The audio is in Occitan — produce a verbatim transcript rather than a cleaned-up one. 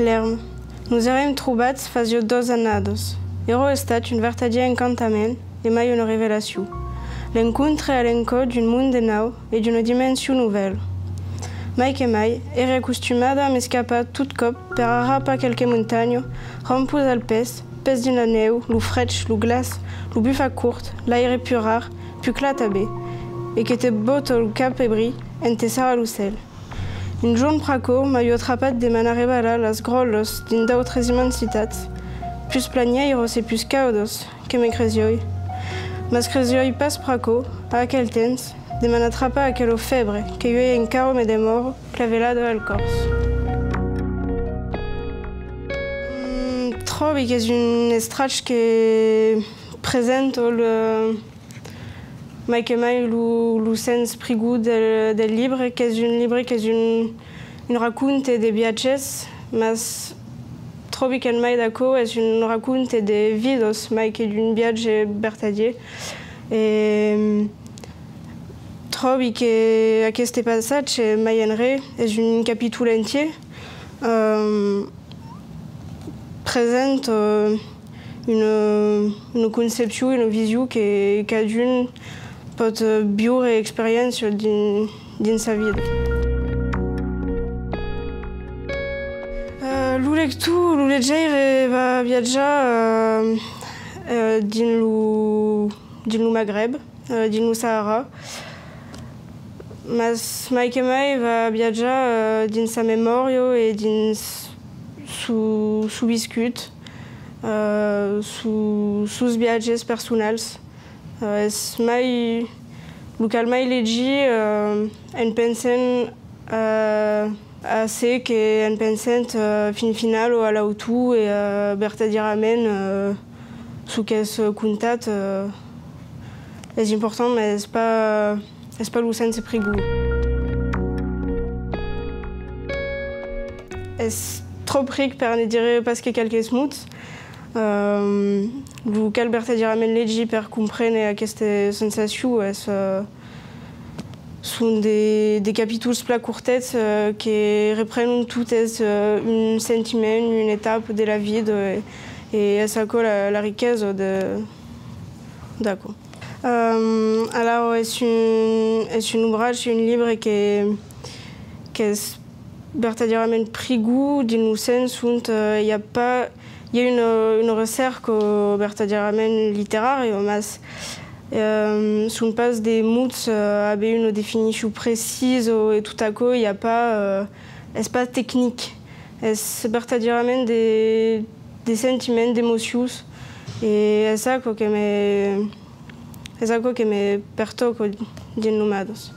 L'èrm. Nos èrem trobats fasiá doas annadas. Èra estat un vertadièr encantament e mai una revelacion. L'encontre a l'encòr d'un monde nau e d'una dimension novèla. Mai que mai, ère acostumada a m'escapar tot còp per arrapar qualque montanha, rampas al pès, pès dins la nèu, lo freg, lo glaç, lo bufar cort, l'aire pus rar, pus clar tanben, e que te bòta lo cap ebri en te sarrar lo cèl. Un jorn pr'aquò m'aviá trapat de m'anar rebalar las gròlas dins d'autras immensitats, pus planièiras e pus caudas que me cresiái. Mas cresiái pas pr'aquò, a aquel temps, de m'anar trapar aquela fèbre que uèi encara me demòra clavelada al còrs. Mm, tròbi qu'es un estrach que presenta le, mai que mai lo, lo sens prigur del, del libre, qu'es un libre, qu'es un, un raconte de viatges, mas tròbi qu'en mai d'aquò es un raconte de vidas mai que d'un viatge vertadièr. E tròbi que aqueste passatge, mai enrè, es un capítol entièr, eh, presenta, eh, una, una concepcion, una vision que cadun pòt, eh, viure experiéncia dins, dins sa vida. Eh, lo lector, lo legeire va viatjar, eh, eh, dins lo, dins lo Magreb, eh, dins lo Sahara. Mas mai que mai va viatjar, eh, dins sa memòria e dins su, su viscut, eh, su, sos viatges personals. Eh, es mai, lo cal mai legir, eh, en pensent, eh, a se que en pensent, eh, fin finala a l'autor e, eh, vertadièrament, eh, çò qu'es contat, eh, es important, mas es pas, es pas lo sens prigur. Es tròp ric per ne dire pas que qualques mots. Eh, lo cal vertadièrament legir per comprene aquesta sensacion. Es, eh, son de, de capítols plan cortets, eh, que reprenon totes, eh, un sentiment, una etapa de la vida, e, e es aquò la, la riquesa de, d'aquò. Eh, alara, es un, es un obratge, un libre que, qu'es vertadièrament prigur dins lo sens ont, eh, i a pas, i a una, una recèrca vertadièrament literària, mas, eh, son pas de mots, eh, aver una definicion precisa e tot aquò, i a pas, eh, es pas tecnic. Es vertadièrament de, de sentiments, d'emocions, e es aquò que me, es aquò que me pertòca dins Nomadas.